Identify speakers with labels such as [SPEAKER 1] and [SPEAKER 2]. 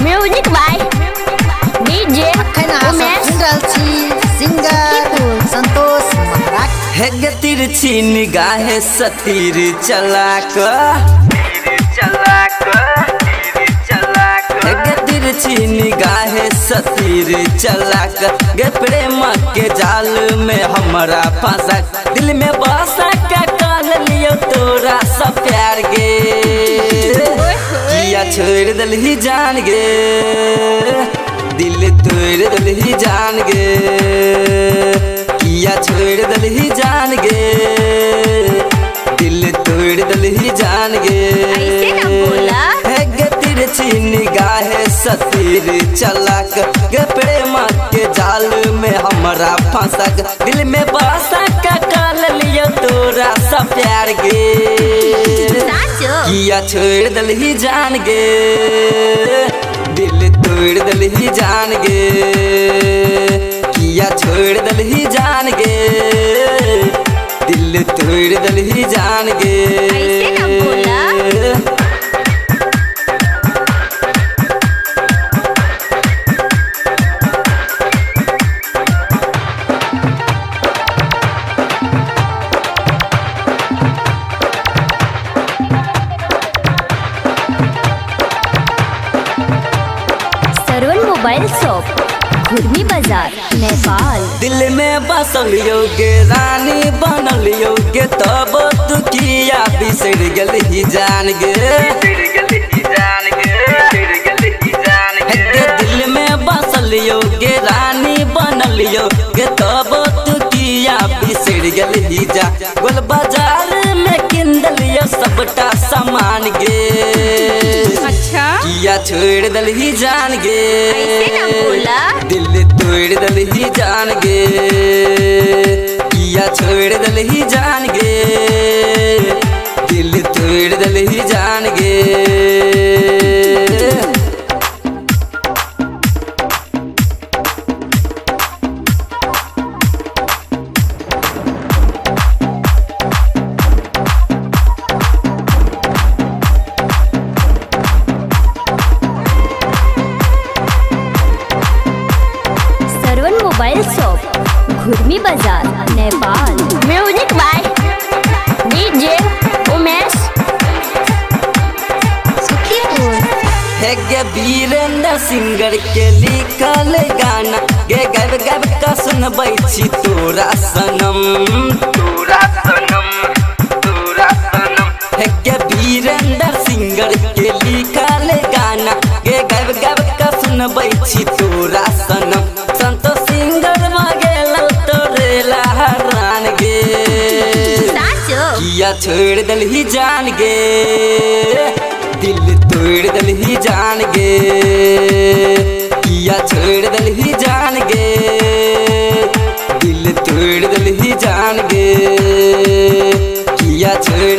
[SPEAKER 1] Music by DJ
[SPEAKER 2] अखन अहाँ सब
[SPEAKER 1] उमेश
[SPEAKER 2] सुनि रहल छी सिंगर संतोष महाराज।
[SPEAKER 3] हे गे तिरछी निगाहे सतीर चला क, हे गे तिरछी निगाहे सतीर चला क, गे प्रेम के जाल में हमरा फंसा, दिल में बसा के कान लियो तोरा सब प्यार गे। किया छोड़ दलही जान गे, दिल तोड़ दलही जान गे, किया छोड़ दलही जान गे, दिल तोड़ दलही जान गे।
[SPEAKER 1] ऐसे ना बोला।
[SPEAKER 3] हे गे तिरछी निगाहे सतीर चलाक, गे प्रेम के जाल में हमरा फंसक, दिल में बसा के काल लियो तोरा सब प्यार गे।
[SPEAKER 1] साचो।
[SPEAKER 3] किया छोड़ दलही जान गे, दिल तोड़ दलही जान गे, किया छोड़ दलही जान गे, दिल तोड़ दलही जान गे।
[SPEAKER 1] ऐसे ना बोला। सरवन मोबाइल शॉप, घुर्मी बाजार, नेपाल।
[SPEAKER 3] दिल में बसल गे रानी बनल गे, तब तू किया बिसर गेलही जान गे। हे दिल में बसल गे रानी बनल गे, तब तू किया बिसर गेलही जा। गोल बाजार में किन देलियो सबटा सामान गे।
[SPEAKER 4] अच्छा।
[SPEAKER 3] किया छोड़ दलही जान गे,
[SPEAKER 1] ऐसे ना बोला।
[SPEAKER 3] दिल तोड़ दलही जान गे, किया छोड़ दलही जान गे, दिल तोड़ दलही जान गे।
[SPEAKER 1] सरवन मोबाइल शॉप, घुर्मी बाजार, Nepal. Music by DJ Umesh Sukhipur.
[SPEAKER 3] हे गे वीरेंद्र सिंगर के लिखल गाना गे, गाबि गाबि कऽ सुनबै छी तोरा सनम, तोरा सनम, तोरा सनम। हे गे वीरेंद्र सिंगर के लिखल गाना गे, गाबि गाबि कऽ सुनबै छी तोरा सनम। संतोष सिंगर मगेल तोरे लहरान गे।
[SPEAKER 1] साचो।
[SPEAKER 3] किया छोड़ दलही जान गे, दिल तोड़ दलही जान गे, किया छोड़ दलही जान गे, दिल तोड़ दलही जान गे, किया छोड़